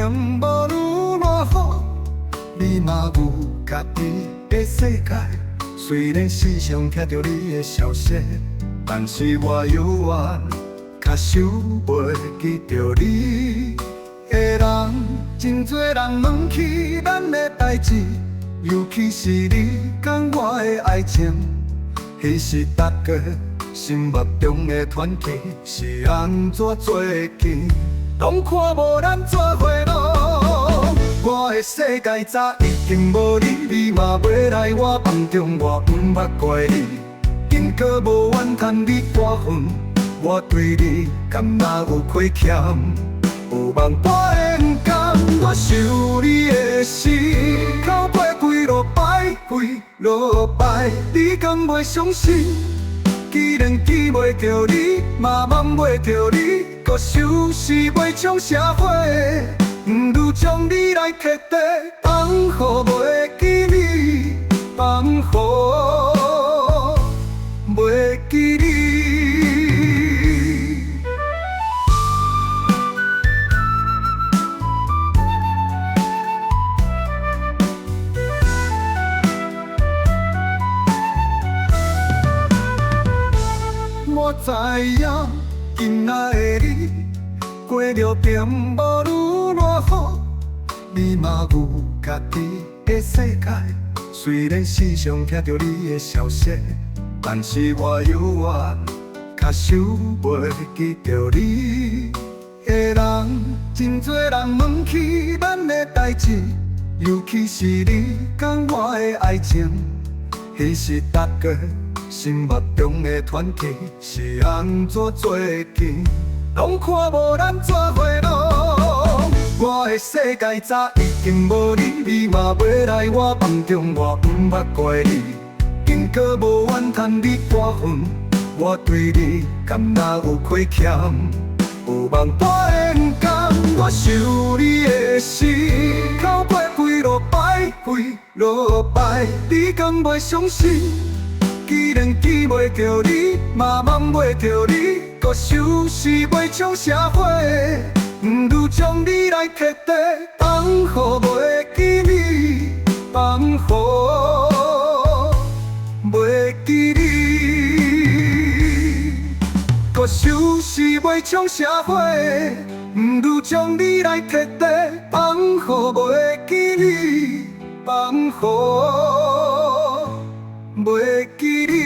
並無愈偌好，你嘛有家己的世界。雖然時常聽著你的消息，但是我猶原較想袂記著你的人。真濟人問起咱的代誌，尤其是你佮我的愛情，彼是逐家心目中的傳奇，是按怎做見，攏看無咱做伙路。我的世界早已經無你，你嘛欲來我夢中，我毋捌怪你，更閣無怨嘆你過分，我對你敢若有虧欠，有夢半的毋甘，我想你的時，口飛幾落擺，幾落擺，你敢袂傷心？既然記袂著你，嘛夢袂著你，閣想是袂創社會，毋如將你來徹底放予袂記你，放予袂記你。我知影今仔的你過著並無愈偌好，你嘛有家己的世界。雖然時常聽著你的消息，但是我猶原較想袂記著你的人。真濟人問起咱的代誌，尤其是你佮我的愛情，彼是逐家心目中的傳奇，是按怎做見，攏看無咱做伙路。我的世界早已經無你，你嘛欲來我夢中，我毋捌怪你，更閣無怨嘆你過分，我對你敢若有虧欠，有夢半的毋甘，我想你的時，口飛幾落擺，幾落擺，你敢袂傷心？既然記袂著你，嘛夢袂著你，閣想是袂創社會，毋如將你來徹底放予袂記你，放予袂記你。閣想是袂創社會，毋如將你來徹底放予袂記你，放予袂記你。